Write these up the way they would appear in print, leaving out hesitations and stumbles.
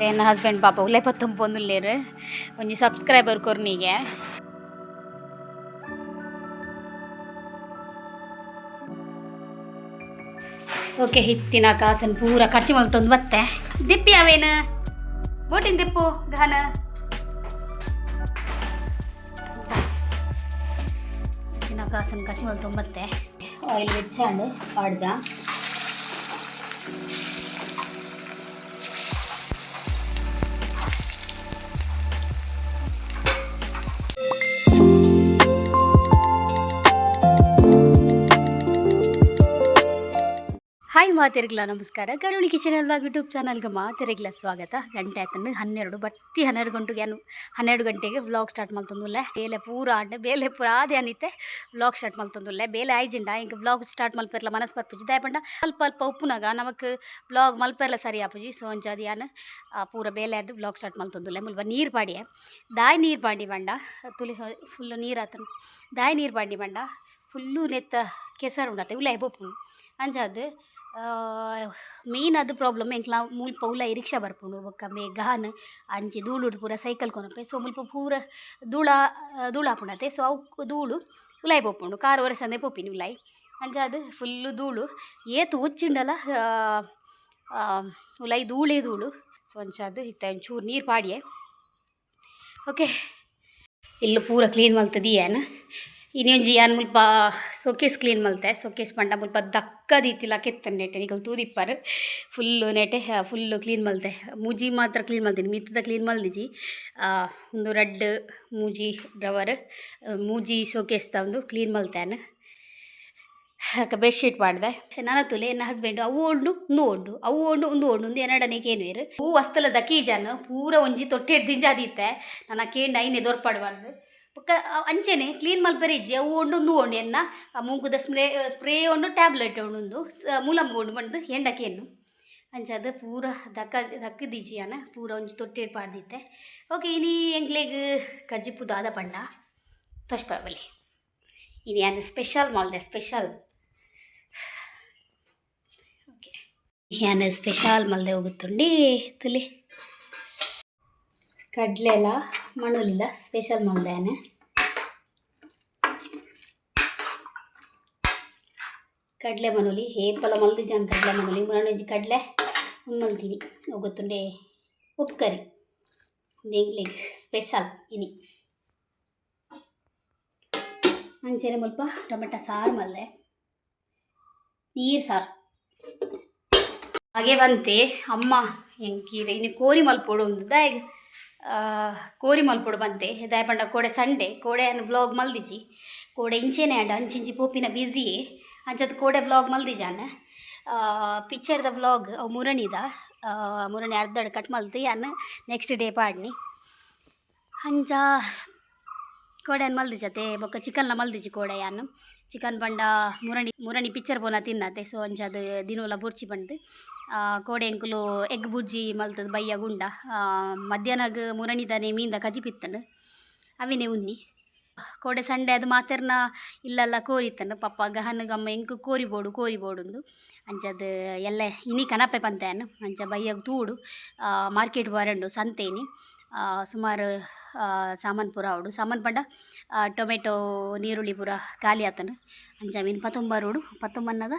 ಎನ್ನ ಹಸ್ಬೆಂಡ್ ಪಾಪ ಉಲೆ ಪತ್ತೊಂಪೊಂದುಲ್ಲೇರು ಒಂಜಿ ಸಬ್ಸ್ಕ್ರೈಬರ್ ಕೊರ್ನಿಗೆ. ಓಕೆ, ಹಿತ್ತಿನ ಕಾಸನ್ ಪೂರ ಖರ್ಚು ಮಲ್ತೊಂದು ಬತ್ತೆ. ದಿಪ್ಪಿ ಅವೇನು ಬೋಟಿನ ದಿಪ್ಪು ಘಾನ. ಇತ್ತಿನ ಕಾಸನ್ ಖರ್ಚು ಮಲ್ತೊಂಬತ್ತೆ. ಆಯಿಲ್ വെച്ചാണ്ട് ಪಾಡ್ದ. ಹಾಯ್ ಮಾತೆರ್ಗ್ಲ ನಮಸ್ಕಾರ. ಕರುಣಿ ಕಿಚನ್ ವ್ಲಾಗ್ ಯೂಟ್ಯೂಬ್ ಚಾನಲ್ಗೆ ಮಾತೆರೆಗ್ಲ ಸ್ವಾಗತ. ಗಂಟೆ ಆತಂದು 12 ಬತ್ತಿ 12 ಗಂಟೆಗೆ ಏನು 12 ಗಂಟೆಗೆ ವ್ಲಾಗ್ ಸ್ಟಾರ್ಟ್ ಮಲ್ತೊಂದುಲ್ಲೆ. ಬೇಲೆ ಪೂರ ಆಂಡ್, ಬೇಲೆ ಪೂರ ಆದೆ ಅನಿತೆ ವ್ಲಾಗ್ ಸ್ಟಾರ್ಟ್ ಮಲ್ತೊಂದುಲ್ಲೆ. ಬೇಲೆ ಆಯ್ಜಿಂಡ ಇಂಕ ವ್ಲಾಗ್ ಸ್ಟಾರ್ಟ್ ಮಲ್ಪೆರ್ಲ ಮನಸ್ ಬರ್ಪುಜಿ. ದಾಯೆ ಪಂಡ ಅಲ್ಪ ಅಲ್ಪ ಉಪ್ಪುನಾಗ ನಮಕ್ ವ್ಲಾಗ್ ಮಲ್ಪೆರ್ಲ ಸರಿ ಆಪುಜಿ. ಸೊ ಅಂಚಾದ್ ಯಾನ್ ಪೂರ ಬೇಲೆ ಆದ್ ವ್ಲಾಗ್ ಸ್ಟಾರ್ಟ್ ಮಲ್ತೊಂದುಲ್ಲೆ. ಮುಲ್ಪ ನೀರು ಪಾಡಿಯೆ. ದಾಯೆ ನೀರು ಪಾಡಿ ಪಂಡ, ತುಲಿ ಫುಲ್ ನೀರು ಆತನ. ದಾಯೆ ನೀರು ಪಾಡಿ ಪಂಡ, ಫುಲ್ಲು ನೆತ್ತ ಕೆಸರು ಉಂಡತೆ ಉಲಾಯಿ ಪೋಪುಂಡು. ಅಂಚಾದ್ ಮೇಯ್ನ್ ಅದು ಪ್ರಾಬ್ಲಮ್. ಎಂಕ್ಲ ಮುಲ್ಪ ಉಲಾಯಿ ರಿಕ್ಷಾ ಬರ್ಪುಂಡು, ಬೊಕ್ಕ ಮೇ ಗಾನ್ ಅಂಚಿ ಧೂಳುಡು ಪೂರ ಸೈಕಲ್ ಕೊನೊಪೆ. ಸೊ ಮುಲ್ಪ ಪೂರ ಧೂಳ ಧೂಳು ಆಪುಂಡತೆ. ಸೊ ಅವು ಧೂಳು ಉಲಾಯಿ ಪೋಪುಂಡು. ಕಾರ್ ಒರೆಸಂದೆ ಪೋಪಿನಿ ಉಲಾಯಿ. ಅಂಚಾದ್ ಫುಲ್ಲು ಧೂಳು, ಏತ್ ಒಚ್ಚಿಂಡಲ ಉಲಾಯಿ ಧೂಳೇ ಧೂಳು. ಸೊ ಅಂಚಾದ್ ಇತ್ತೆ ಒಂಚೂರು ನೀರು ಪಾಡಿಯೆ. ಓಕೆ, ಇಲ್ಲ್ ಪೂರ ಕ್ಲೀನ್ ಮಲ್ತುದು ಯಾನ್. ಇನಿ ಒಂಜಿ ಯಾನ್ ಮುಲ್ಪ ಸೋಕೇಸ್ ಕ್ಲೀನ್ ಮಲ್ತೆ. ಸೋಕೇಸ್ ಪಂಡ ಮುಲ್ಪ ದಕ್ಕ ದೀತಿಲ ಕೆತ್ತನ್ ನೆಟೆ ನಿಕುಲು ತೂದಿಪ್ಪರ್. ಫುಲ್ಲು ನೆಟೆ ಫುಲ್ಲು ಕ್ಲೀನ್ ಮಲ್ತೆ. ಮೂಜಿ ಮಾತ್ರ ಕ್ಲೀನ್ ಮಲ್ತಿನಿ, ಮಿತ್ತುದ ಕ್ಲೀನ್ ಮಲ್ದಿಜಿ. ಉಂದು ರಡ್ಡ್ ಮೂಜಿ ಡ್ರವರ್, ಮೂಜಿ ಶೋಕೇಸ್ದ ಉಂದು ಕ್ಲೀನ್ ಮಲ್ತೆ ಯಾನ್. ಬೆಡ್ಶೀಟ್ ಪಾಡ್ದೆ. ನನ ತೂಲೆ, ಎನ್ನ ಹಸ್ಬೆಂಡ್ ಅವು ಉಂಡು, ಉಂದು ಉಂಡು, ಅವು ಉಂಡು, ಉಂದು ಉಂಡು, ಉಂದು ಎನ್ನಡನೆ ಕೇನುವೆರ್. ಹೂ ವಸ್ತುಲ ದಕೀಜನ್ ಪೂರ ಒಂಜಿ ತೊಟ್ಟೆಡ್ ದಿಂಜಾದಿತ್ತೆ. ನನ ಕೇಂಡ ಐನೆ ದೊರ್ಪಾಡ್ಬಾರ್ದು. ಬೊಕ್ಕ ಅಂಚೆನೆ ಕ್ಲೀನ್ ಮಲ್ಪೆರೆ ಇಜ್ಜಿ. ಅವು ಉಂಡು, ಉಂದು ಉಂಡು, ಎನ್ನ ಮೂಂಕುದ ಸ್ಪ್ರೇ ಸ್ಪ್ರೇ ಉಂಡು, ಟ್ಯಾಬ್ಲೆಟ್ ಉಂಡು, ಉಂದು ಮೂಲಂಬು ಉಂಡು ಪಂಡ್ದು ಎಂಡ ಕೇನು. ಅಂಚಾದ್ ಪೂರ ದಕ್ಕ ದಕ್ಕದಿಜ್ಜಿ ಯಾನ್, ಪೂರ ಒಂಜಿ ತೊಟ್ಟೆಡ್ ಪಾಡ್ದಿತ್ತೆ. ಓಕೆ, ಇನಿ ಎಂಕ್ಲೆಗ್ ಕಜಿಪು ದಾದ ಪಂಡ ತೋಜ್ಪಾವಲಿ. ಇನಿ ಯಾನ್ ಸ್ಪೆಷಲ್ ಮಲ್ದೆ, ಸ್ಪೆಷಲ್. ಓಕೆ, ಯಾನ್ ಸ್ಪೆಷಲ್ ಮಲ್ದೆ ಹೋಗುತ್ತುಂಡಿ ತುಲಿ. ಕಡಲೆ ಎಲ್ಲ ಮಣೋಲಿಲ್ಲ ಸ್ಪೆಷಲ್ ಮಲ್ದೆ ಯಾನ್. ಕಡಲೆ ಮನೋಲಿ ಏಪಲ ಮಲ್ದಿಜಾನ್ ಕಡಲೆ ಮನೋಲಿ. ಮುರಣೊಂಜಿ ಕಡಲೆ ಉಂದು ಮಲ್ತೀನಿ ಗೊತ್ತುಂಡೆ, ಉಪ್ಪು ಕರಿ. ಎಂಕ್ಲೆಗ್ ಸ್ಪೆಷಲ್ ಇನಿ. ಅಂಚನೆ ಮುಲ್ಪ ಟೊಮೆಟೊ ಸಾರು ಮಲ್ದೆ, ನೀರು ಸಾರು. ಹಾಗೆ ಬಂತೆ ಅಮ್ಮ ಎಂಕೀರೆ ಇನಿ ಕೋರಿ ಮಲ್ಪೊಡು ಉಂದು. ದಾಯೆಗ್ ಕೋರಿ ಮಲ್ಪೊಡು ಬಂತೆ? ದಾಯೆ ಪಂಡ ಕೋಡೆ ಸಂಡೆ, ಕೋಡೆ ಯಾನ್ ವ್ಲಾಗ್ ಮಲ್ದಿಜಿ. ಕೋಡೆ ಇಂಚೆನೆ ಆಂಡ್, ಅಂಚಿಂಚಿ ಪೋಪಿನ ಬ್ಯುಸಿಯೇ. ಅಂಚದ ಕೋಡೆ ವ್ಲಾಗ್ ಮಲ್ದಿಜಾನ್. ಪಿಕ್ಚರ್ದ ವ್ಲಾಗ್ ಅವು ಮುರಣಿದ ಮುರಣಿ ಅರ್ಧಡ್ ಕಟ್ ಮಲ್ತು ಯಾನ್ ನೆಕ್ಸ್ಟ್ ಡೇ ಪಾಡ್ನಿ. ಅಂಚ ಕೋಡೆ ಯಾನ್ ಮಲ್ದಿಜತೆ. ಬೊಕ್ಕ ಚಿಕನ್ಲ ಮಲ್ದಿಜಿ ಕೋಡೆ ಯಾನ್. ಚಿಕನ್ ಪಂಡ ಮುರಣಿ ಮುರಣಿ ಪಿಕ್ಚರ್ ಪೋನ ತಿನ್ನತೆ. ಸೊ ಅಂಚಾದ್ ದಿನೋಲ ಬೊರ್ಚಿ ಪಂಡ್ದ್ ಕೋಡೆ ಎಂಕುಲು ಎಗ್ ಬುರ್ಜಿ ಮಲ್ತುದು ಬಯ್ಯ ಗುಂಡ. ಮಧ್ಯಾಹ್ನಗ್ ಮುರಣಿದನೆ ಮೀನ್ದ ಕಜಿಪು ಇತ್ತುಂಡು, ಅವಿನೆ ಉನ್ನಿ. ಕೋಡೆ ಸಂಡೆ ಅದು ಮಾತೆರ್ನ ಇಲ್ಲಲ್ಲ ಕೋರಿ ಇತ್ತುಂಡು. ಪಪ್ಪ ಗಹನ್ ಗಮ್ಮ ಎಂಕ್ ಕೋರಿ ಬೋಡು, ಕೋರಿ ಬೋಡುಂದು. ಅಂಚಾದ್ ಎಲ್ಲೆ ಇನಿ ಕನಪೆ ಪಂತೆ ಯಾನ್. ಅಂಚ ಬಯ್ಯಗ್ ತೂಡು. ಮಾರ್ಕೆಟ್ ಬರಂಡು ಸಂತೇನಿ. ಸುಮಾರು ಸಾಮಾನು ಪೂರ ಆವೊಡು. ಸಾಮಾನು ಪಂಡ ಟೊಮೆಟೊ, ನೀರುಳ್ಳಿ ಪೂರ ಖಾಲಿ ಆತುಂಡು. ಅಂಚ ಮೀನ್ ಪತೊಂಬರೋಡು, ಪತ್ತೊಂಬನ್ನಗ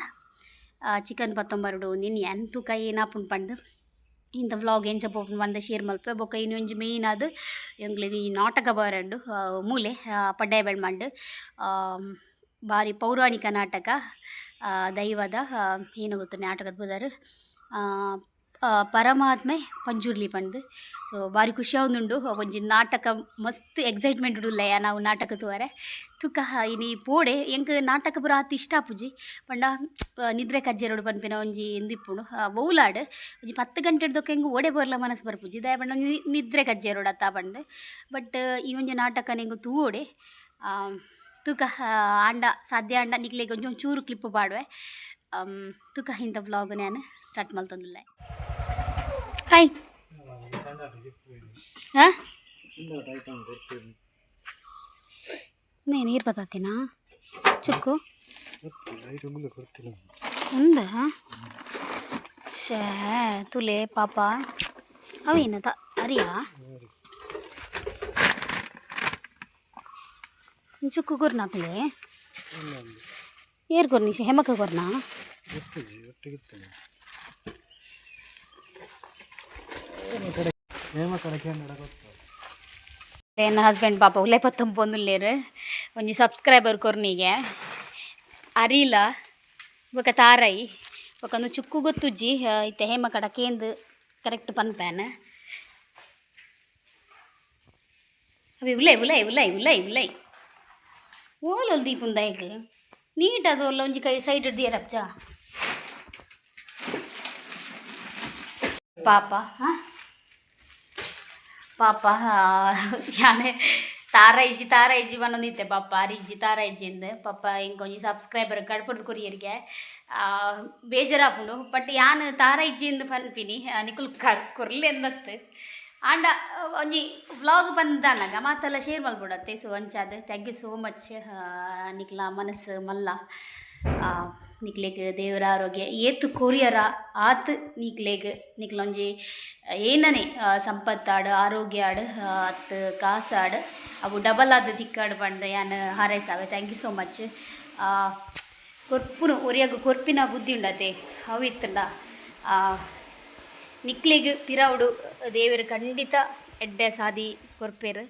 ಚಿಕನ್ ಪತ್ತೊಂಬರೋಡು ನಿನ್ನೆ ಯಾನ್. ತೂಕ ಏನಾಪುಂಡು ಪಂದ್, ಇಂತ ವ್ಲಾಗ್ ಎಂಚ ಪೋಪುಂಡು ಪಂದ್ ಶೇರ್ ಮಲ್ಪೆ. ಬೊಕ್ಕ ಇನ್ನೊಂಜಿ ಮೇಯ್ನ್ ಆದ್ ಎಂಕ್ಲೆಗ್ ಈ ನಾಟಕ ಬರಂಡು ಮೂಲೆ ಪಡ್ಡಾಯಿ ಬೆಳ್ಮಂಡ್. ಬಾರಿ ಪೌರಾಣಿಕ ನಾಟಕ, ದೈವದ. ಏನು ಗೊತ್ತು ನಾಟಕದ ಪುದರ್, ಪರಮಾತ್ಮೆ ಪಂಜುರ್ಲಿ ಪಂದ್. ಸೊ ಬಾರಿ ಖುಷಿ ಆವೊಂದುಂಡು ಒಂಜಿ ನಾಟಕ. ಮಸ್ತ್ ಎಕ್ಸೈಟ್ಮೆಂಟ್ ಉಲ್ಲೆಯ ನಾವು ನಾಟಕ ತೂವರೆ. ತೂಕ ಇನಿ ಪೋಡೆ. ಎಂಕ್ ನಾಟಕ ಪೂರ ಆತ್ ಇಷ್ಟ ಆಪುಜಿ. ಪಂಡ ನಿದ್ರೆ ಕಜ್ಜೆರೊಡು ಪನ್ಪಿನ ಒಂಜಿ ಇಂದು ಇಪ್ಪುಂಡು. ಒವ್ಲಾಡ್ ಒಂಜಿ 10 ಗಂಟೆಡ್ದೊಕ ಎಂಕ್ ಓಡೆ ಪೋರ್ಲ ಮನಸ್ಸು ಬರ್ಪುಜಿ. ದಾಯೆ ಪಂಡ ಒಂಜಿ ನಿದ್ರೆ ಕಜ್ಜೆರೊಡು ಅತ್ತ ಪಂದ್. ಬಟ್ ಈ ಒಂಜಿ ನಾಟಕನ್ ಎಂಕ್ ತೂವೊಡೆ. ತೂಕ, ಆಂಡ ಸಾಧ್ಯ ಆಂಡ ನಿಕ್ಲೆಗ್ ಒಂಜಿ ಒಂಚೂರು ಕ್ಲಿಪ್ ಪಾಡುವೆ. ತೂಕ, ಇಂತ ವ್ಲಾಗ್ ಯಾನ್ ಸ್ಟಾರ್ಟ್ ಮಲ್ತೊಂದುಲ್ಲೆ. ಹಾಯ್. ಹಾಂ, ನೀರು ಬತ್ತಾತಿನಾ ಚುಕ್ಕು ಉಂದ. ಶೇ ತುಲೆ ಪಾಪ. ಅವೇನ ಅರಿಯಾ ಚುಕ್ಕು ಕೊರ್ನಾಕ್ಲೆ ಏರ್ ಕೊರ್ನಿ ಹೆಮಕ ಕೊರ್ನಾ? ಗೊತ್ತಿಜಿ ಒಟ್ಟಿಗಿತ್ತು ನೇಮ ಕಡೆ ಕೇಂದ್ರ ಗೊತ್ತು. ಎನ್ನ ಹಸ್ಬೆಂಡ್ ಪಾಪ ಉಲೆ ಪತ್ತೊಂಬೊಂದುಲ್ಲೇರು. ಒಂಜಿ ಸಬ್ಸ್ಕ್ರೈಬರ್ ಕೊರ್ನಿಗೆ ಅರಿಲ ಬೊಕ ತಾರೈ ಬೊಕ ಒಂದು ಚುಕ್ಕು ಗೊತ್ತುಜ್ಜಿ. ಇತ್ತೆ ಹೇಮ ಕಡ ಕೇಂದ್ ಕರೆಕ್ಟ್ ಪನ್ಪೇನ್. ಅವಿ ಉಲೈ ಉಲೈ ಉಲೈ ಉಲೈ ಉಲೈ ಓಲೊಲ್ ದೀಪುಂದಾಯ್ಕ್ ನೀಟ್ ಅದು ಒಲ್ಲ ಒಂಜಿ ಕೈ ಸೈಡ್ ದಿಯರಪ್ಚ ಪಾಪ. ಹಾಂ ಪಾಪ, ಯಾನೆ ತಾರ ಇಜ್ಜಿ ತಾರ ಇಜ್ಜಿ ಪನ್ನೊಂದಿತ್ತೆ ಪಾಪ. ಅರಿ ಇಜ್ಜಿ ತಾರ ಇಜ್ಜಿ ಪಾಪ. ಇಂಕೊಂಜಿ ಸಬ್ಸ್ಕ್ರೈಬರ್ ಕಡ್ಪುಡ್ದು ಕೊರಿಯರಿಗೆ ಬೇಜಾರಾಪುಂಡು. ಬಟ್ ಯಾನ್ ತಾರ ಇಜ್ಜಿ ಪನ್ಪಿನಿ, ನಿಕುಲು ಕೊರ್ಲೆ ಎಂದತ್ತು. ಆಂಡ ಒಂಜಿ ವ್ಲಾಗ್ ಪಂದಾನಗ ಮಾತೆಲ್ಲ ಶೇರ್ ಮಲ್ಪೊಡತ್ತೆ. ಸೊ ಅಂಚಾದ್ thank you so much. ನಿಕ್ಲ ಮನಸ್ಸು ಮಲ್ಲ. ನಿಕ್ಲೆಗ್ ದೇವರ ಆರೋಗ್ಯ ಏತ್ ಕೊರಿಯರ ಆತ್ ನಿಕ್ಲೆಗ್. ನಿಕ್ಲೊಂಜಿ ಏನನೆ ಸಂಪತ್ತಾಡ್, ಆರೋಗ್ಯ ಆಡ್, ಅತ್ ಕಾಸಾಡ್, ಅವು ಡಬಲ್ ಆದ್ ತಿಕ್ಕಾಡ್ ಪಂದ್ ಯಾನ್ ಹಾರೈಸಾವೆ. Thank you so much. ಕೊರ್ಪುನು ಒರಿಯಗ್ ಕೊರ್ಪಿನ ಬುದ್ಧಿ ಉಂಡತೆ, ಅವು ಇತ್ತುಂಡ ನಿಕ್ಲೆಗ್ ಪಿರವುಡು ದೇವೆರ್ ಖಂಡಿತ ಎಡ್ಡೆ ಸಾದಿ ಕೊರ್ಪೆರ್.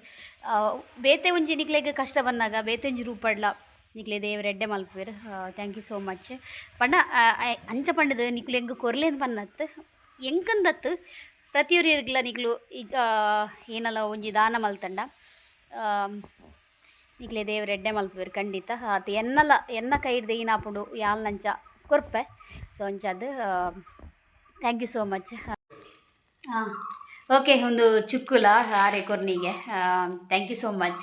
ಬೇತೆ ಒಂಜಿ ನಿಕ್ಲೆಗ್ ಕಷ್ಟ ಬನ್ನಗ ಬೇತೆ ಒಂಜಿ ರೂಪಡ್ಲ ನಿಕ್ಲೆ ದೇವೆರ್ ಎಡ್ಡೆ ಮಲ್ಪುವೆರ್. Thank you so much ಪಂಡ ಅಂಚ ಪಂಡದು ನಿಕ್ಲು ಎಂಕ್ ಕೊರ್ಲೇಂದ್ ಪನ್ನತ್ ಎಂಕಂದತ್ತು ಪ್ರತಿಯೊರಿಯರ್ಗ್ಲ. ನಿಕ್ಲು ಈಗ ಏನಲ ಒಂಜಿ ದಾನ ಮಲ್ತಂಡ ನಿಕ್ಲೆ ದೇವೆರ್ ಎಡ್ಡೆ ಮಲ್ಪುವೆರ್ ಖಂಡಿತ. ಆತ್ ಎನ್ನಲ ಎನ್ನ ಕೈಡ್ದ್ ಏನಾಪುಂಡು ಯಾಲ್ನಂಚ ಕೊರ್ಪೆ. ಸೊ ಅಂಚಾದ್ thank you so much. ಹಾಂ, ಓಕೆ, ಒಂದು ಚುಕ್ಕುಲ ಆರೆ ಕೊರ್ನಿಗೆ. Thank you so much.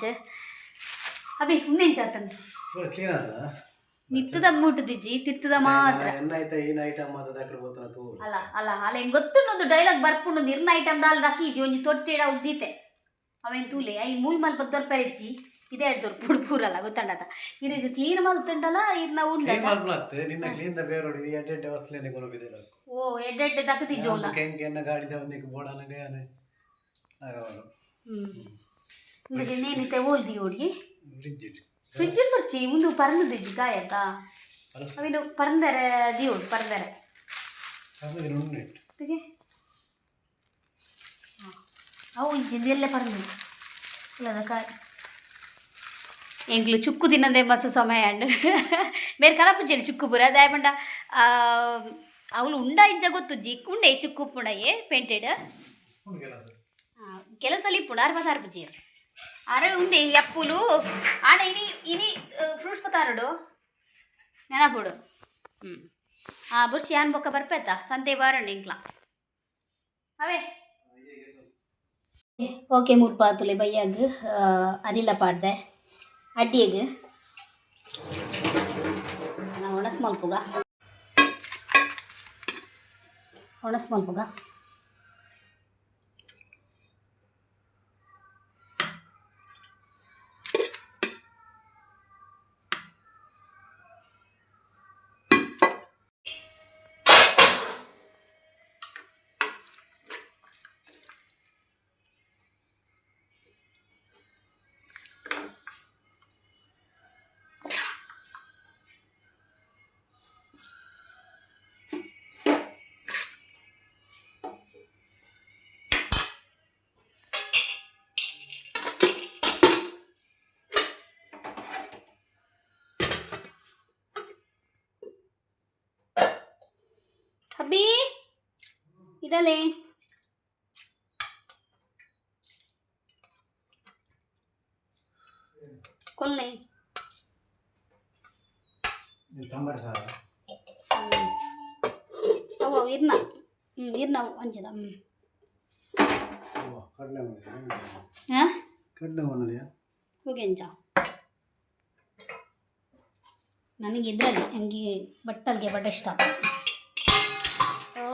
Abhi ಉಂದೆಂಚ ಆತಂದು? ಕ್ಲೀನ್ ಆತದ. ನಿತ್ತದ ಮುಟ್ಟುದಿಜ್ಜಿ, ತಿತ್ತದ ಮಾತ್ರ. ಎನ್ನ ಆಯ್ತಾ ಏನ್ ಐಟಮ್ ಆದ ಅಕಡೆ ಬೋತನ ತೂ. ಅಲ್ಲ ಅಲ್ಲ ಅಲ್ಲ, ಹೆಂಗೆ ಗೊತ್ತುಂಡು ಒಂದು ಡೈಲಾಗ್ ಬರ್ಪುಂಡು. ಇರ್ನ ಐಟಮ್ ದಾಲ್ ದಕ್ಕೀಜಿ ಒಂಜಿ ತೊಟ್ಟಿಡ ಉದ್ದೀತೆ ಅವೇನು ತೂಲೆ I ಮೂಲ್ ಮಲ್ಪ ದೊರ್ಪೆರೆಜ್ಜಿ ಇದೇ ಎರಡು ದೊರ್ಪುಡು ಪೂರಲ್ಲ ಗೊತ್ತಂಡತ. ಇರಿಗೆ ಕ್ಲೀನ್ ಮಲ್ತುಂಡಲ ಇರ್ನ ಉಂಡ. ಕ್ಲೀನ್ ಮಲ್ಪಲತ್ತು ನಿನ್ನ ಕ್ಲೀನ್ the ಬೇರೋಡಿ ಎಡ್ಡೆ ಎಡ್ಡೆ ವಸ್ತುಲೇನೆ ಕೊನಬಿದೆ. ಓ, ಎಡ್ಡೆ ಎಡ್ಡೆ ದಕ್ಕದಿಜೋಲ. ಕೆಂಗೆ ಎನ್ನ ಗಾಡಿದ ಒಂದಿಗೆ ಬೋಡನಗ ಯಾನೆ ಆಗವನು. ಹ್ಮ್, ನೇನಿತೆ ಓಲ್ದಿ ಓಡಿ. ಫ್ರಿಜ್. ಫ್ರಿಜ್ ಬರ್ಚಿ ಮುಂದೆ ಪರಂದಿಜ್ಜಿ ಕಾಯತ್ತ. ಅವೇನು ಪರಂದರೆ ದಿಯೋಡು ಪರಂದರೆ. ಉಂಟು. ತೆಗೆ ಅವು ಇಜ್ಜಿಂದೆಲ್ಲ ಪರಂದು ಇಲ್ಲದ ಕಾಯಿ. ಎಂಕ್ಲು ಚುಕ್ಕು ತಿನ್ನಂದೆ ಮಸ್ತ್ ಸಮಯ ಅಂಡ್ ಬೇರೆ ಕಲಪುಜೆರ್ ಚುಕ್ಕು ಪೂರ ದಾಯೆ ಪಂಡ ಅವಳು ಉಂಡ ಇಜ್ಜ ಗೊತ್ತುಜ್ಜಿ. ಉಂಡೆ ಚುಕ್ಕು ಉಪ್ಪುಂಡಯೆ ಪೇಂಟೆಡ್. ಕೆಲವು ಸಲ ಇಪ್ಪುಂಡು ಆರು ಪತ್ತಾರು ಪುಜಿಯರ್ ಅರೆ ಉಂಡೆ ಅಪ್ಪುಲು ಆಂಡ ಇನಿ ಇನಿ ಫ್ರೂಟ್ಸ್ ಪತ್ತಾರಡು ನೆನಪುಡು. ಹ್ಞೂ ಹಾಂ, ಬುರ್ಚಿ ಯಾನ್ ಬೊಕ್ಕ ಬರ್ಪೇತ ಸಂತೆ ಬಾರಂಡು ಇಂಕ್ಲ ಅವೇ. ಓಕೆ, ಮುಲ್ಪ ತುಲೆ ಬಯ್ಯಾಗ್ ಅರಿಲ ಪಾಡ್ದೆ ಅಡ್ಡಿಯಗ್ ಒಣಸ್ ಮಲ್ಪುಗ, ಒಣಸ್ ಮಲ್ಪುಗ. ಅಬ್ಬಿ ಇಡಲೇ ಕೊಲ್ಲೆ. ಸಾಂಬಾರು ಸಾರ. ಅವು ಇರ್ನ, ಹ್ಞೂ, ಇರ್ನ ಅಂಚಿದ, ಹ್ಞೂ. ಕಡಲೆ. ಹಾಂ. ಕಡಲೆ ಒಣಲಿಯಾ? ಹೋಗೆಂಚ ನನಗೆ ಇದರಲ್ಲಿ ಹಂಗೆ ಬಟ್ಟಲ್ಗೆ ಬಟ್ ಇಷ್ಟ. ಓ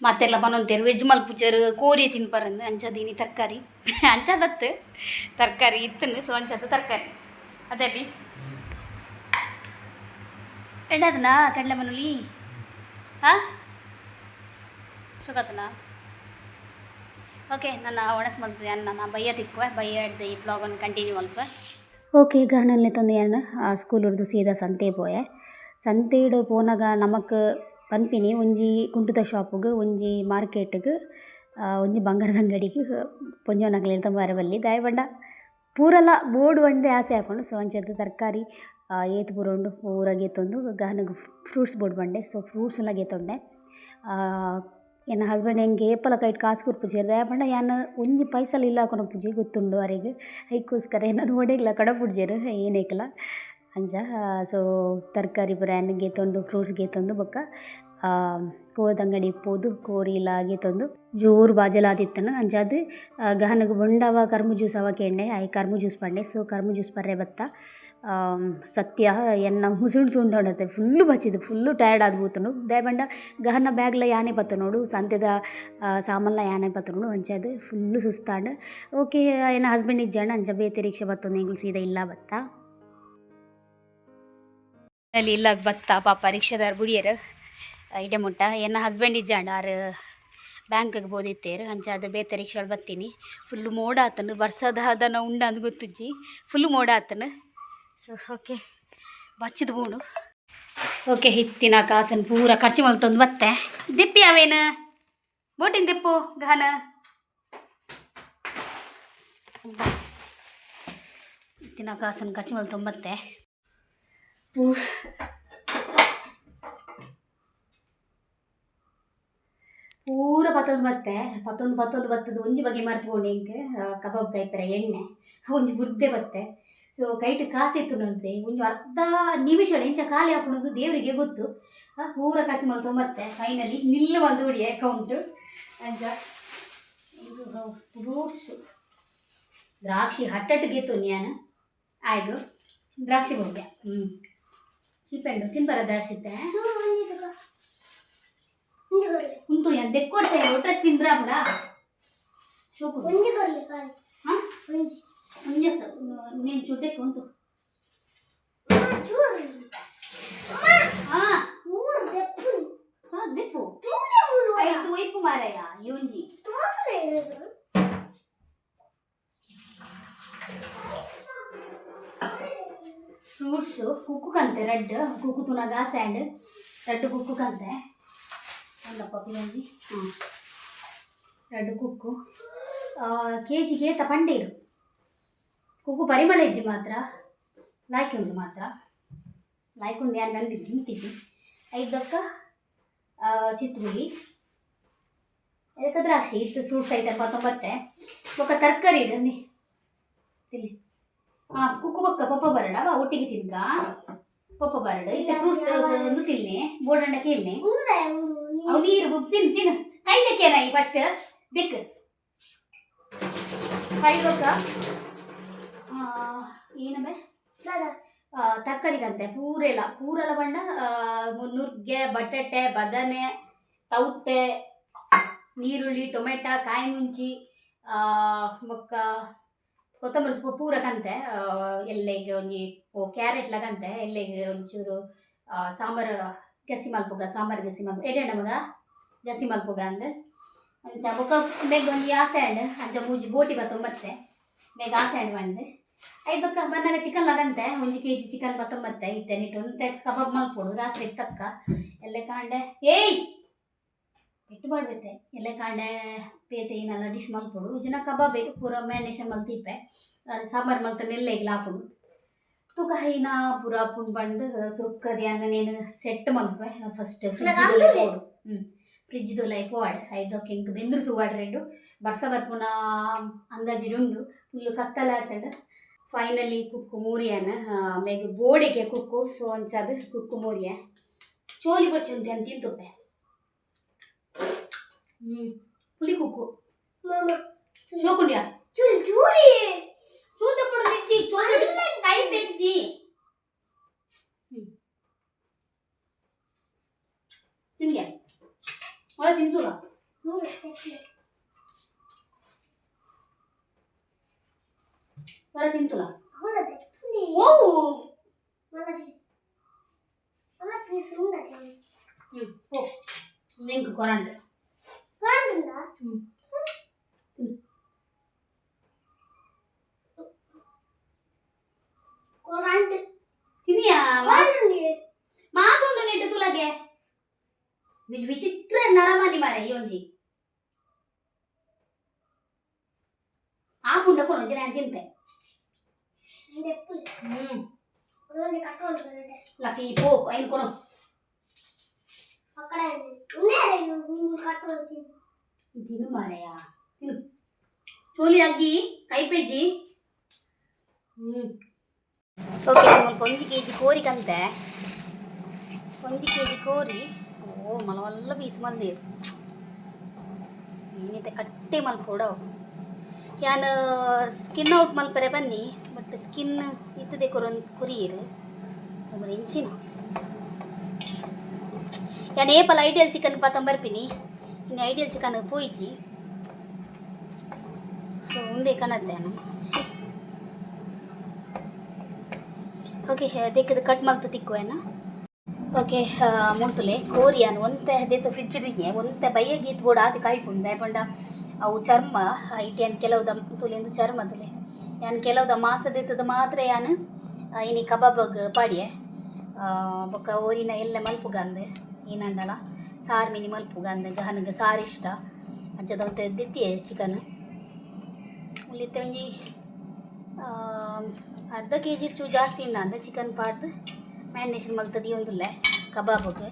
ಮಾತೆರ್ಲ ಪನೊಂತೇರು ವೆಜ್ ಮಲ್ಪುಜೆರ್ ಕೋರಿ ತಿನ್ಪರಂದು ಅಂಚ ದೀನಿ ತರಕಾರಿ ಅಂಚದತ್ತು ತರಕಾರಿ ಇತ್ತನು. ಸೊ ಅಂಚದ ತರಕಾರಿ ಅದೇ ಬಿ ಎಡದನಾ ಕಡಲೆ ಮನುಲಿ. ಹಾಂ, ಸುಖತನಾ? ಓಕೆ, ನನ್ನ ಒಣಸ್ ಮಲ್ತದೆ. ನನ್ನ ಬಯ್ಯ ತಿಕ್ಕುವೆ ಬಯ್ಯ ಹಿಡ್ದು ಈ ಬ್ಲಾಗನ್ನು ಕಂಟಿನ್ಯೂ ಮಲ್ಪ. ಓಕೆ, ಗಹನಲ್ಲೆ ತಂದು ಯಾನ್ ಸ್ಕೂಲ್ ಉರ್ದು ಸೀದಾ ಸಂತೆ ಪೋಯೆ. ಸಂತೆಡ್ ಪೋನಗ ನಮಕ್ ಪನ್ಪಿನಿ ಒಂಜಿ ಕುಂಟುದ ಶಾಪುಗು, ಒಂಜಿ ಮಾರ್ಕೆಟ್ಗ್, ಒಂಜಿ ಬಂಗಾರದ ಅಂಗಡಿಗ್ ಪೊಂಜೋನಕ್ಲೆನ್ ಲೆತೊಂದು ಬಲ್ಲಿ. ದಾಯೆ ಪಂಡ ಪೂರಲ ಬೋಡು ಪಂದೇ ಆಸೆ ಆಪುಂಡು. ಸೊ ಅಂಚಾದ್ ತರಕಾರಿ ಏತ್ ಪೂರ ಉಂಡು ಪೂರ ಗೆತೊಂದು ಗಹನಗ್ ಫ್ರೂಟ್ಸ್ ಬೋಡು ಪಂಡೆ. ಸೊ ಫ್ರೂಟ್ಸ್ ಲ ಗೆತೊಂಡೆ. ಎನ್ನ ಹಸ್ಬೆಂಡ್ ಎಂಕ್ ಏಪಲ ಕೈಟ್ ಕಾಸು ಕೊರ್ಪುಜೆರ್. ದಾಯೆ ಪಂಡ ಯಾನ್ ಒಂಜಿ ಪೈಸಲ ಇಲ್ಲ ಕೊನೊಪುಜಿ, ಗೊತ್ತುಂಡು ಅರೆಗ್. ಐಕೋಸ್ಕರ ಎನನ್ ಓಡೆಗ್ಲ ಕಡಪುಡ್ಜೆರ್ ಏನೇಕಲ ಅಂಚ. ಸೊ ತರಕಾರಿ ಪೂರ ಯಾನ್ ಗೆತೊಂದು ಫ್ರೂಟ್ಸ್ ಗೆತೊಂದು ಬೊಕ್ಕ ಕೋರಿದ ಅಂಗಡಿಗ್ ಪೋದು ಕೋರಿಲ ಗೆತೊಂದು ಜೋರು ಬಾಜೆಲ ಆದಿತ್ತುಂಡು. ಅಂಚಾದ್ ಗಹನಗ್ ಬೊಂಡವ ಕರ್ಂಬು ಜ್ಯೂಸ್ ಅವ ಕೇಂಡೆ. ಆಯೆ ಕರ್ಂಬು ಜ್ಯೂಸ್ ಪಂಡೆ. ಸೊ ಕರ್ಂಬು ಜ್ಯೂಸ್ ಪರ್ರೆ ಬತ್ತ. ಸತ್ಯ ಎನ್ನ ಮುಸುಡು ತುಂಡೊಂಡತೆ ಫುಲ್ಲು ಬಚ್ಚಿದ್ ಫುಲ್ಲು ಟಯರ್ಡ್ ಆದ್ ಪೋತುಂಡು. ದಾಯೆ ಪಂಡ ಗಹನ ಬ್ಯಾಗ್ಲ ಯಾನೆ ಪತ್ತೊನೊಡು, ಸಂತೆದ ಸಾಮಾನ್ಲ ಯಾನೆ ಪತ್ತೊನೊಡು. ಅಂಚಾದ್ ಫುಲ್ಲು ಸುಸ್ತಾಂಡ್. ಓಕೆ, ಎನ್ನ ಹಸ್ಬೆಂಡ್ ಇಜ್ಜಾಂಡ ಅಂಚ ಬೇತೆ ರಿಕ್ಷಾ ಬತ್ತೊಂದು ಎಂಕುಲು ಸೀದಾ ಇಲ್ಲ ಬತ್ತ. ಅಲ್ಲಿ ಇಲ್ಲಾಗ ಬತ್ತ ಪಾಪ ರಿಕ್ಷಾದಾರ್ ಬುಡಿಯರು ಇಡೆ ಮುಟ್ಟ. ಎನ್ನ ಹಸ್ಬೆಂಡ್ ಇಜ್ಜಾಂಡ, ಆರು ಬ್ಯಾಂಕ್ಗೆ ಪೋದಿತ್ತೇರು. ಅಂಚಾದ್ ಬೇತೆ ರಿಕ್ಷಾಡ್ ಬತ್ತೀನಿ. ಫುಲ್ಲು ಮೋಡ ಆತುಂಡು. ಬರ್ಸದ ದಾದನ ಉಂಡ ಅಂದ್ ಗೊತ್ತುಜ್ಜಿ, ಫುಲ್ಲು ಮೋಡ ಆತುಂಡು. ಸೊ ಓಕೆ, ಬಚ್ಚಿದ್ ಬೋಡು. ಓಕೆ, ಇತ್ತಿನ ಕಾಸನ್ನು ಪೂರ ಖರ್ಚು ಮಲ್ತೊಂದು ಬತ್ತೆ. ದಿಪ್ಪಿ ಅವೇನು ಬೋಟಿನ ದಿಪ್ಪು ಗಹನ. ಇತ್ತಿನ ಕಾಸನ್ನು ಖರ್ಚು ಮಲ್ತೊಂದು ಬತ್ತೆ. ಪೂರ ಪತ್ತೊಂದು ಬತ್ತೆ. ಪತ್ತೊಂದು ಪತ್ತೊಂದು ಬತ್ತದ ಒಂಜಿ ಬಗೆ ಮರ್ತ್ಕೊಂಡೆ ಎಂಕ್ ಕಬಾಬ್ ಕೈಪೆರೆ ಎಣ್ಣೆ ಒಂಜಿ ಬುಡ್ದೆ ಬತ್ತೆ. ಸೊ ಕೈಟ್ ಕಾಸು ಎತ್ತುನಂತೆ ಒಂಜಿ ಅರ್ಧ ನಿಮಿಷ ಎಂಚ ಖಾಲಿ ಆಪುಂಡು ದೇವರಿಗೆ ಗೊತ್ತು. ಪೂರ ಖರ್ಚು ಮಲ್ತೊಂದು ಬತ್ತೆ. ಫೈನಲಿ ನಿಲ್ಲು ಮಲ್ದು ಅಕೌಂಟ್. ಅಂಚ ಫ್ರೂಟ್ಸ್ ದ್ರಾಕ್ಷಿ ಹಟ್ಟಟ್ಟು ಗೆತ್ತು ಯಾನ್ ಆಯ್ತು. ದ್ರಾಕ್ಷಿ ಬೋಡ್ಯ ಚೀಪೆಂಡು ತಿನ್ಬರ ದ್ರಾಕ್ಷಿತ್ತೆ. ಉಂತು ಯಾನ್ ದೆಕ್ಕೊಡ್ಸೆ ಒಟ್ರಸ್ ತಿಂದ್ರ ಬುಡ ಶೋಕು. ಹಾಂ, ಒಂಜತ್ತ నేను చూడ్డెక్కు ಉಂಟು. ಹಾಂ ಹಾಂ, ದೆಪ್ಪು ಐದು ಒಯ್ಪು ಮಾರಾಯ ಈ ಒಂಜಿ. ಫ್ರೂಟ್ಸು ಕುಕ್ಕು ಕಂತೆ ರಡ್ಡ್ ಕುಕ್ಕು ತುನಗ ಸ್ಯಾಂಡ್ ರಡ್ಡ್ ಕುಕ್ಕು ಕಂತೆ ಒಂದಪ್ಪ ಒಂಜಿ. ಹಾಂ, ರಡ್ಡ್ ಕುಕ್ಕು ಕೆ ಜಿಗೆ ಏತ ಪಂಡೇರು. ಕುಕ್ಕು ಪರಿಮಳ ಇಜ್ಜಿ ಮಾತ್ರ, ಲಾಯ್ಕ್ ಉಂಡು ಮಾತ್ರ. ಲಾಯ್ಕ್ ಉಂಡು ಯಾನ್ ಬಂದು ತಿಂತಿದ್ದಿ. ಐದಕ್ಕ ಚಿತ್ರುಳಿ, ಅದಕ್ಕೆ ದ್ರಾಕ್ಷಿ ಇತ್ತು. ಫ್ರೂಟ್ಸ್ ಐಟಮ್ ಪತ್ತೊಂಬತ್ತೆ. ಬೊಕ್ಕ ತರಕಾರಿ ಇಡಂದಿ ತಿಲ್ಲಿ. ಹಾಂ, ಕುಕ್ಕು ಬೊಕ್ಕ ಪಪ್ಪ ಬರಡ ಬಾ ಒಟ್ಟಿಗೆ ತಿನ್ಕ. ಪಪ್ಪ ಬರಡು ಇತ್ತೆ. ಫ್ರೂಟ್ಸ್ ಒಂದು ತಿನ್ನಿ, ಬೋಡಂಡ ಕೇಳನೆ. ಅವು ನೀರು ತಿನ್ ತಿನ್ನು. ಕೈ ದಕ್ಕೇನ ಈ ಫಸ್ಟ್ ದಿಕ್ ಕೈ. ಬೊಕ್ಕ ಏನಬೆ ತರಕಾರಿಗಂತೆ ಪೂರೆಲ್ಲ ಪೂರೆಲ್ಲ ಪಂಡ ನುರ್ಗೆ, ಬಟಾಟೆ, ಬದನೆ, ತೌತೆ, ನೀರುಳ್ಳಿ, ಟೊಮೆಟೊ, ಕಾಯಿ ಮುಂಚಿ, ಬೊಕ್ಕ ಕೊತ್ತಂಬರಿ ಸೊಪ್ಪು ಪೂರ ಕಂತೆ. ಎಲ್ಲೆಗ್ ಒಂಜಿ ಓ ಕ್ಯಾರೆಟ್ ಲಗಂತೆ. ಎಲ್ಲೆಗ್ ಒಂಚೂರು ಸಾಂಬಾರು ಗಸಿ ಮಲ್ಪುಗ, ಸಾಂಬಾರು ಗಸಿ ಮಲ್ಪ ಎಡೆ ಮಗ ಗಸಿ ಮಲ್ಪುಗ ಅಂದ್. ಅಂಚ ಬೊಕ್ಕ ಬೇಗ ಒಂಜಿ ಆಸೆ ಆಂಡ್. ಅಂಚ ಮೂಜಿ ಬೋಟಿ ಬತ್ತೊಂಬತ್ತೆ. ಬೇಗ ಆಸೆ ಆಂಡ್ ಬಂದ್ ಐದು. ಬೊಕ್ಕ ಬನ್ನಗ ಚಿಕನ್ ಲಗಂತೆ. 1 ಕೆಜಿ ಚಿಕನ್ ಬತ್ತೊಂಬತ್ತೆ. ಇತ್ತೆ ನಿಟ್ಟು ಒಂತೆ ಕಬಾಬ್ ಮಲ್ಪೊಡು ರಾತ್ರಿ ತಕ್ಕ. ಎಲ್ಲೆ ಕಾಂಡೆ ಏಯ್ ಪೆಟ್ಟು ಮಾಡ್ಬೇತೆ. ಎಲ್ಲೆ ಕಾಂಡೆ ಪೇತೆ ಏನೆಲ್ಲ ಡಿಶ್ ಮಲ್ಪೊಡು. ಜನ ಕಬಾಬೆ ಪೂರ ಮ್ಯಾರಿನೇಷನ್ ಮಲ್ತಿಪ್ಪೆ. ಸಾಂಬಾರು ಮಲ್ತ ನೆಲ್ಲೆಗ್ಲ ಆಪುಂಡು. ತೂಕ ಹೈನ ಪೂರ ಆಪುಂಡು ಬಂದು ಸುರುಕ್ಕದ ನೇನು ಸೆಟ್ ಮಲ್ಪೆ. ಫಸ್ಟ್ ಫ್ರಿಜ್ ಪೋಡು. ಫ್ರಿಜ್ ದೊಲೈ ಪೋವಾಡ್. ಐದಕ್ಕೆ ಎಂಕ್ ಬೆಂದ್ರು ಸುವಾಡ್ ರೆಡ್ಡು. ಬರ್ಸ ಬರ್ಪುನ ಅಂದಾಜಿಡ್ ಉಂಡು. ಫುಲ್ ಕತ್ತಲೆ ಆತಂಡ್. ಫೈನಲಿ ಕುಕ್ಕು ಮೂರಿಯನ ಮೇಗ್ ಬೋಡಿಗೆ ಕುಕ್ಕು. ಸೊ ಅಂಚಾದ್ ಕುಕ್ಕು ಮೂರಿಯ. ಚೋಲಿ ಬಚ್ಚುಂತೆ ಅಂತ ತಿಂತುಪ್ಪೆ. ಪುಲಿ ಕುಕ್ಕು ಶೋಕುಂಡ್ಯಾ ಚೂಲ್ ತಪ್ಪಡು ಮಿರ್ಚಿ ಚೋಲಿ ಕೈ ಬೆಜ್ಜಿ. ತಿಂದ್ಯಾ ಒಳ ತಿಂತೂರ. ಹೊರ ತಿಂತುಲ. ಓ, ಹ್ಞೂ, ಪೋ, ನಿಂಗೆ ಕೊರಂಡು. ಹ್ಞೂ. ತಿನ್ನಿಯಾ? ಮಾಸ ಉಂಡು ನೆಟ್ಟು ತುಲಗೆ. ವಿಚಿತ್ರ ನರಮಾನಿ ಮಾರೆ ಈ ಒಂಜಿ. ಆಪುಂಡ ಕೊನು ಜನ ತಿನ್ಪೆ. ಹ್ಮ್, ಲಕ್ಕಿ ಪೋ, ಐನ್ ಕೊನು. ತಿನ್ನು ಮಾರಾಯ, ತಿನ್ನು. ಚೋಲಿ ಅಗ್ಗಿ ಕೈಪೆಜ್ಜಿ. ಹ್ಞೂ, ಓಕೆ. ಮುಲ್ಪ 1 ಕೆಜಿ ಕೋರಿ ಕಂತೆ. 1 ಕೆಜಿ ಕೋರಿ. ಓ, ಮಲವಲ್ಲ ಪೀಸ್ ಮಲ್ದೇರು. ಏನಿದೆ ಕಟ್ಟೆ ಮಲ್ಪೋಡವು. ಯಾನ್ ಸ್ಕಿನ್ ಔಟ್ ಮಲ್ಪರೆ ಬನ್ನಿ, ಬಟ್ ಸ್ಕಿನ್ ಇತ್ತದೆ ಕೊರೊಂದು ಕೊರಿಯರು ಇಂಚಿನ. ಯಾನ್ ಏಪಲ ಐಡಿಯಲ್ ಚಿಕನ್ ಪತಂಬರ್ಪಿನಿ. ಇನ್ನು ಐಡಿಯಲ್ ಚಿಕನ್ ಪೋಯಿಜಿ. ಸೊ ಉಂದೆ ಕಣತ್ತೆ. ಓಕೆ, ದೆಕ್ಕದ ಕಟ್ ಮಲ್ತು ತಿಕ್ಕುವೇನ. ಓಕೆ, ಮುಲ್ತುಲೆ ಕೋರಿಯಾನ್ ಒಂತೆ ದೇತ ಫ್ರಿಜ್ ಡಿಗೆ ಒಂತೆ ಬಯ್ಯ ಗೀತ್ ಬೋಡ ಆತಿ ಕಾಯ್ಪುಂಡು. ಪಂಡ ಅವು ಚರ್ಮ ಐಟ್ ಯಾನ್ ಕೆಲವುದ ತುಲೆಂದು ಚರ್ಮ ತುಲೆ. ಯಾನ್ ಕೆಲವುದ ಮಾಸ ದೇತದ ಮಾತ್ರ ಯಾನ್ ಇನಿ ಕಬಾಬಗ್ ಪಾಡಿಯೆ. ಬೊಕ್ಕ ಓರಿನ ಎಲ್ಲ ಮಲ್ಪುಗಂದು ಏನಂಡಲ ಸಾರು ಮಿನಿ ಮಲ್ಪುಗಂದು. ಗಹನಗ ಸಾರು ಇಷ್ಟ. ಅಂಚದ ಒಂತೆ ದಿತ್ತಿಯೆ ಚಿಕನ್. ಮುಲ್ಲಿತ್ತೆ ಒಂಜಿ ಅರ್ಧ ಕೆಜಿ ಚೂ ಜಾಸ್ತಿ ಇಲ್ಲ ಅಂದ ಚಿಕನ್ ಪಾಡ್ದು ಮ್ಯಾರಿನೇಷನ್ ಮಲ್ತದಿ ಒಂದುಲ್ಲೆ ಕಬಾಬ್ಗೆ.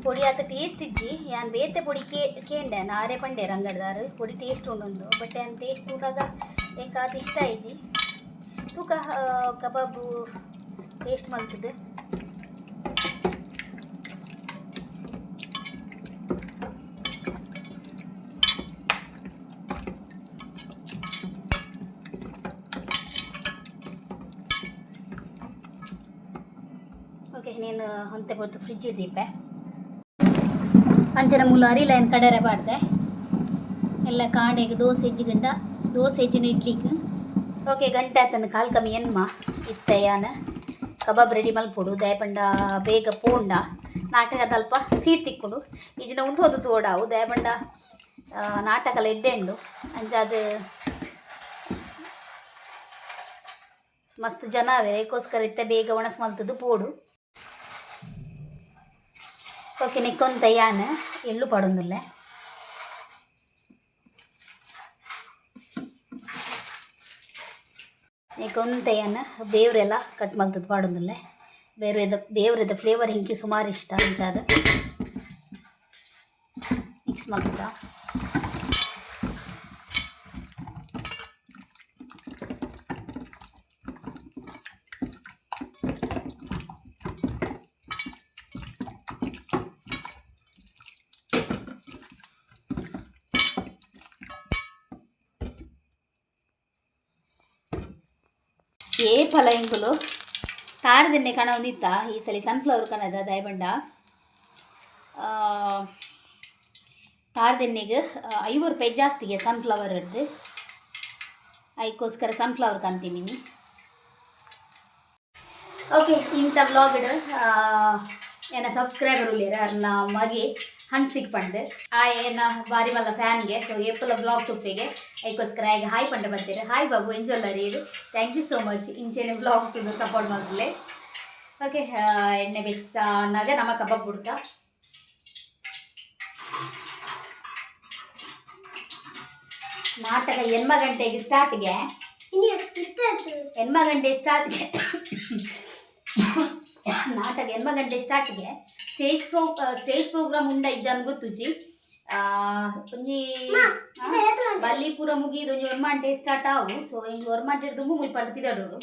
ಪೊಡಿ ಆತ ಟೇಸ್ಟ್ ಇಜ್ಜಿ. ಯಾನ್ ಬೇತೆ ಪೊಡಿ ಕೇಂಡೆ ಆರೆ ಪಂಡೆ ಅಂಗಡ್ದಾರು ಪೊಡಿ ಟೇಸ್ಟ್ ಉಂಡು. ಬಟ್ ಯಾನ್ ಟೇಸ್ಟ್ ತೂನಾಗ ಎಂಕ್ ಆತ್ ಇಷ್ಟ ಆಯ್ಜಿ. ತೂಕ, ಕಬಾಬು ಟೇಸ್ಟ್ ಮಲ್ತದೆ. ಓಕೆ, ನೀನು ಒಂತೆ ಪೊರ್ತು ಫ್ರಿಜ್ ಇಡ್ದೀಪೆ. ಅಂಚನೆ ಮೂಲು ಅರಿಲ ಏನು ಕಡೆರೆ ಪಾಡ್ದೆ ಎಲ್ಲ. ಕಾಂಡೆಗ್ ದೋಸೆ ಇಜ್ಜಿ ಗಂಡ ದೋಸೆ ಇಜ್ಜಿನ ಇಡ್ಲಿಗೆ. ಓಕೆ, ಗಂಟೆ ಆತನ ಕಾಲ್ ಕಮ್ಮಿ ಎನ್ಮ. ಇತ್ತೆ ಯಾನ್ ಕಬಾಬ್ ರೆಡಿ ಮಲ್ಪೊಡು. ದಯಪಂಡ ಬೇಗ ಪೋಂಡ ನಾಟಕದ ಅಲ್ಪ ಸೀಟ್ ತಿಕ್ಕೊಂಡು ಈಜಿನ ಉಂದು ಹೋದು ತೋಡಾವು. ದಯಪಂಡ ನಾಟಕಲ ಎಡ್ಡೆ ಉಂಡು. ಅಂಚಾದ್ ಮಸ್ತ್ ಜನ ಅವೆ. ಅದಕ್ಕೋಸ್ಕರ ಇತ್ತೆ ಬೇಗ ಒಣಸ್ ಮಲ್ತದ್ದು ಪೋಡು. ಓಕೆ, ನಿಕ್ಕೊಂತ ಯಾನ್ ಎಳ್ಳು ಪಾಡೊಂದುಲ್ಲೆ. ನಿಕ್ಕೊಂತ ಯಾನ್ ಬೇವ್ರೆಲ್ಲ ಕಟ್ ಮಲ್ತದ್ದು ಪಾಡೊಂದುಲ್ಲೆ. ಬೇವ್ರೆದ ಬೇವ್ರೆದ ಫ್ಲೇವರ್ ಹಿಂಗೆ ಸುಮಾರು ಇಷ್ಟ. ಅಂಚಾದ ಮಿಕ್ಸ್ ಮಲ್ಪುಗ. ಏಪಲ ಎಂಕುಲು ತಾರದೆಣ್ಣೆ ಕಣ ಒಂದಿತ್ತ. ಈ ಸಲ ಸನ್ಫ್ಲವರ್ ಕಣದ. ದಯಬಂಡ ತಾರದೆಣ್ಣೆಗೆ 50 ರೂಪಾಯಿ ಜಾಸ್ತಿಗೆ ಸನ್ಫ್ಲವರ್ ಹಿಡ್ದು. ಅದಕ್ಕೋಸ್ಕರ ಸನ್ಫ್ಲವರ್ ಕಂತೀನಿ. ಓಕೆ, ಇಂಥ ವ್ಲಾಗ್ ಏನ ಸಬ್ಸ್ಕ್ರೈಬರ್ ಉಲ್ಲೇರ, ಅರ್ನ ಮಗೆ ಹನ್ಸಿಗೆ ಪಂಡು. ಆ ಏನ ಬಾರಿ ಮಲ್ಲ ಫ್ಯಾನ್ಗೆ. ಸೊ ಏಪಲ ವ್ಲಾಗ್ ತುಪ್ಪೆಗೆ. ಅದಕ್ಕೋಸ್ಕರ ಈಗ ಹಾಯ್ ಪಂಡ ಬರ್ತೀರಿ. ಹಾಯ್ ಬಾಬು, ಎಂಜೋಲ್ಲ ರೀ. Thank you so much. ಇಂಚೆನೆ ವ್ಲಾಗ್ ತುದು ಸಪೋರ್ಟ್ ಮಾಡ್ಲೆ. ಓಕೆ, ಎಣ್ಣೆ ಬೆಚ್ಚ ಅನ್ನಗ ನಮ್ಮ ಕಬಾಬ್ ಬುಡ್ಕ. ನಾಟಕ ಎನ್ಮ ಗಂಟೆಗೆ ಸ್ಟಾರ್ಟ್ಗೆ. 8 ಗಂಟೆ ಸ್ಟಾರ್ಟ್ಗೆ ನಾಟಕ. 8 ಗಂಟೆ ಸ್ಟಾರ್ಟ್ಗೆ. ಸ್ಟೇಜ್ ಪ್ರೋಗ್ರಾಮ್ ಉಂಡ ಇಜ್ಜಾನ್ ಗೊತ್ತುಜಿ. ಒಂಜಿ ಬಲ್ಲಿ ಪೂರ ಮುಗಿದು ಒಂಜಿ ಒರ್ಮಾಂಟೆ ಸ್ಟಾರ್ಟ್ ಆವು. ಸೊ ಇಂಜಿ ಒರ್ಮಾಂಟೆ ದುಂಬು ಮುಲ್ಪ ಪಿದಾಡೋಡು.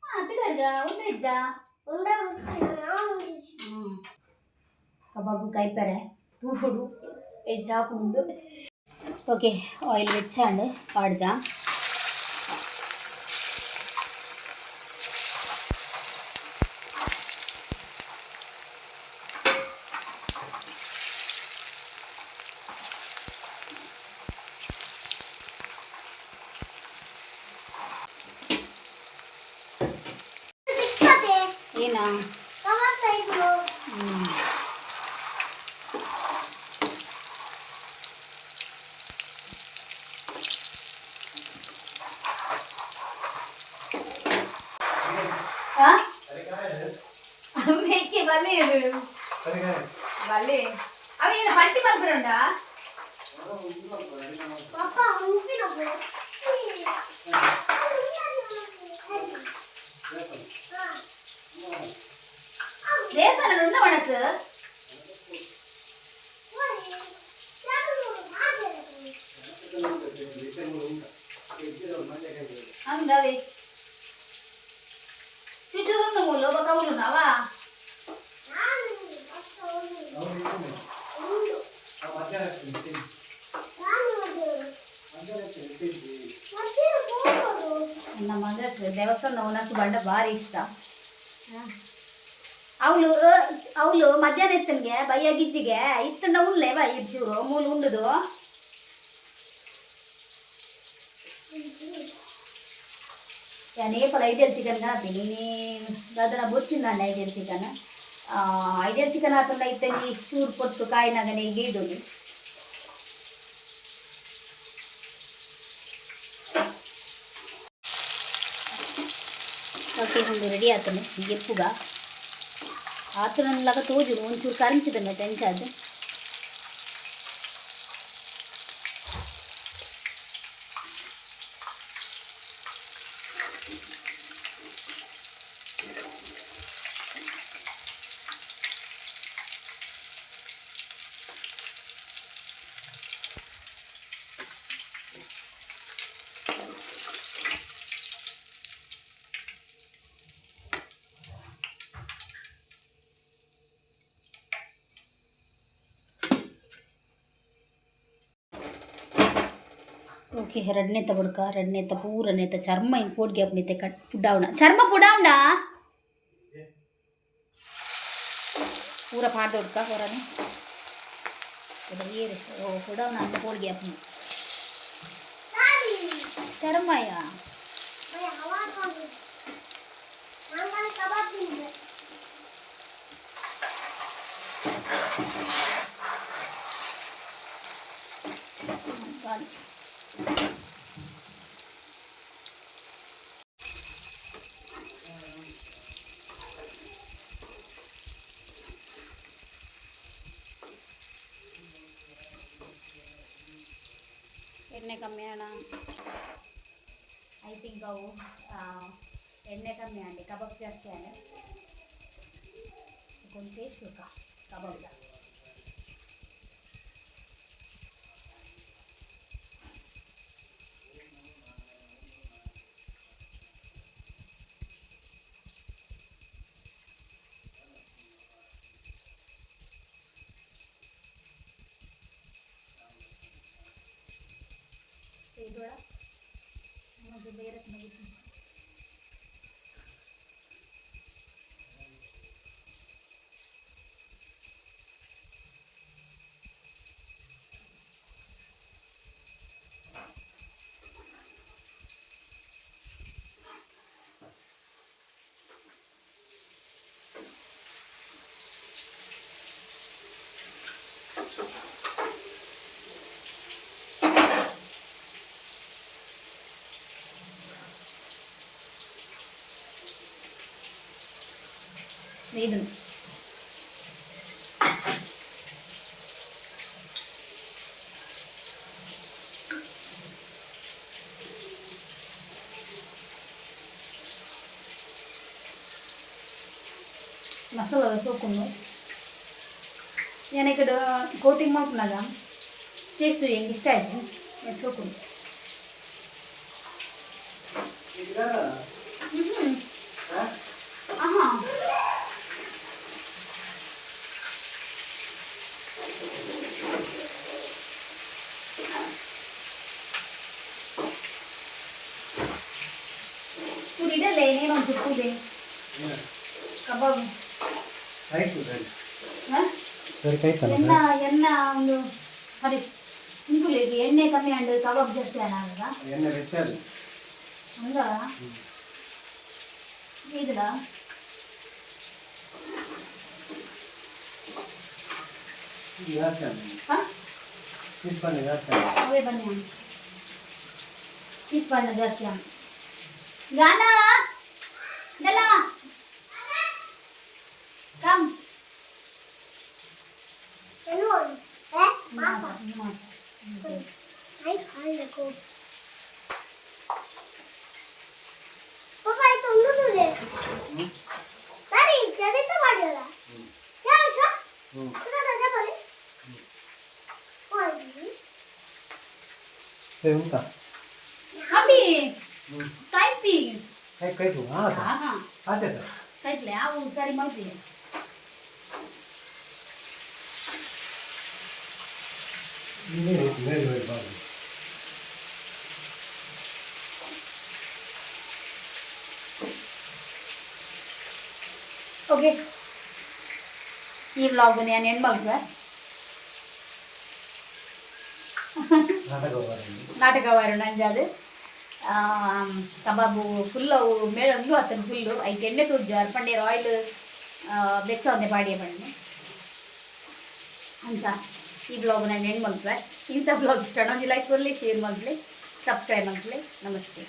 ಹಾಂ, ಪಿದಾಡ್ಗ ಉಂಡ ಇಜ್ಜ. ಕಬಾಬು ಕೈಪರೆ ತೂಡು ಹೆಚ್ಚಾಪುಂಡು. ಓಕೆ, ಆಯಿಲ್ വെച്ചാണ്ട് ಪಾಡ್ದ. ಎಂಚಿನ. ಮೇಕೆ ಬಲ್ಲೆ ಬಲ್ಲೆ ಅವ ಏನು ಪಟ್ಟಿ ಮಲ್ಪುಂಡ. ದೇವಸ್ಥಾನ ಉಂಡ ಮನಸ್ಸು. ಹಂಗವೇ ಚುಚುರುನ್ನು ಮೂಲು ಬಕವುಲು ನಾವಾ. ನನ್ನ ಮಗಕ್ಕೆ ದೇವಸ್ಥಾನ ಒಣಸು ಬಂಡ ಭಾರಿ ಇಷ್ಟ. ಅವಳು ಅವಳು ಮಧ್ಯಾಹ್ನ ಇತ್ತನ್ಗೆ ಬಯ್ಯ ಗಿಜ್ಜಿಗೆ ಇತ್ತಂಡ ಉಣ್ಲೆ ಬಾ ಇರ್ಚೂರು ಮೂಲು ಉಂಡುದು. ನೇಪಲ ಐಡಿಯಲ್ ಚಿಕನ್ ಹಾಕ್ತೀನಿ ನೀ ಅದನ್ನ ಬೊಚ್ಚಿಂದಂಡ ಐಡಿಯಲ್ ಚಿಕನ್. ಐಡಿಯಲ್ ಚಿಕನ್ ಹಾಕೊಂಡ ಇತ್ತನಿ ಚೂರು ಪೊತ್ತು ಕಾಯಿನಾಗನೆ ಗೀಡುನಿ. ಓಕೆ, ಒಂದು ರೆಡಿ ಆತನು ಗೆಪ್ಪುಗ ಆತನಲ್ಲಾಗ ತೋಜು ಒಂಚೂರು ಕರಂಚಿದ ಮತ್ತೆ ಎಂಚಾದ. ಓಕೆ, ಎರಡನೇತ ಬುಡ್ಕ ಎರಡನೇತ ಪೂರನೇತ ಚರ್ಮ ಹಿಂಗೆ ಪೋಡ್ಗೆ ಅಪ್ನಿತೆ ಕಟ್ ಪುಡಾವಣ ಚರ್ಮ ಪುಡಾವಣ ಪೂರ ಪಾಡ್ದ ಹುಡ್ಕ ಹೊರನೆ ಏರು ಓ ಪುಡಾವಣ ಅಂತ ಪೋಡ್ಗೆ ಅಪ್ನಿ ಚರ್ಮಯ. ಎಣ್ಣೆ ಕಮ್ಮಿ ಅಣ್ಣ. I think ಅವು ಎಣ್ಣೆ ಕಮ್ಮಿ ಅಂడి ಕಬಾಬ್ ಜಾಸ್ತಿ ಆಂಡ್ కొంచెం టేస్ట్ కబాబ్. ಇದು ಬೇರೆ. ಇದು ಮಸಾಲ ಸೋಕೊಂಡು నేను ఇక్కడ కోటింగ్ మల్పునాಗ టేస్ట్ ఎంకి ఇష్ట ಆಯ್ತು ಸೋಕೊಂಡು. ಆಹಾ. ಇಡಲೇ ನೀನೊಂದು ಚುಪ್ಪುದೆ ಕಬಾಬ್. ಆಯ್ತು, ಸರಿ. ಹಾಂ. ಸರಿ, ಕಾಯ್ತಲ್ಲ. ಎನ್ನ ಎನ್ನ ಒಂದು ಸರಿ ಇಂಕುಲೇಗಿ ಎಣ್ಣೆ ಕಮ್ಮಿ ಅಂಡ್ ಕಬಾಬ್ ಜಾಸ್ತಿ ಅಣ್ಣ ಆಗ. ಎಣ್ಣೆ ಹೆಚ್ಚಾದ. ಹಂಗ ಇದ್ರ. ಜಾಸ್ತಿ ಆಂಡ್. ಹಾಂ. ಪೀಸ್ ಪಂಡ ಜಾಸ್ತಿ ಆಂಡ್. ಅವೇ ಬನ್ನಿ. ಪೀಸ್ ಪಾಡ್ನ ಜಾಸ್ತಿ ಆಂಡ್. ಗಾನ ದಲ ಕಮ್. ಮಾಸ. ಹ್ಮ್. ಏ, ಉಂಟಾ? ಅಬ್ಬಿ. ಹ್ಮ್. ಕೈಪಿ. ಕೈ ಕೈಪು ಹಾಂ. ಹಾ. ಆತೆ. ಕೈಪ್ಲೆ ಅವು ಸರಿ ಮಲ್ಪಿ. ಮೇಲ್ ಮೇಲ್ ಬಾರ್ದು. ಓಕೆ, ಈ ವ್ಲಾಗ್ ನಾನು ಏನು ಮಲ್ಪೆ. ನಾಟಕ ಬಾರ್ದು. ನಾಟಕ ವಾರ ನಂಜಾದು ಕಬಾಬು ಫುಲ್ ಅವು ಮೇಳ ಒಂದು ಹತ್ತನ ಫುಲ್ಲು. ಐಕ್ ಎಣ್ಣೆ ತೂಜಾರ್ ಪಂಡೇರ್ ಆಯಿಲ್ ಬೆಚ್ಚ ಒಂದೇ ಪಾಡಿಯ ಪಣ್ಣೆ ಅಂಚ. ಈ ಬ್ಲಾಗ್ ನಾನು ಎಂಡ್ ಮಲ್ಪೆ. ಇಂಥ ಬ್ಲಾಗ್ ಇಷ್ಟ ಒಂಜಿ ಲೈಕ್ ಕೊರಲಿ, ಶೇರ್ ಮಲ್ಪಲೆ, ಸಬ್ಸ್ಕ್ರೈಬ್ ಮಲ್ಪಲೆ. ನಮಸ್ತೆ.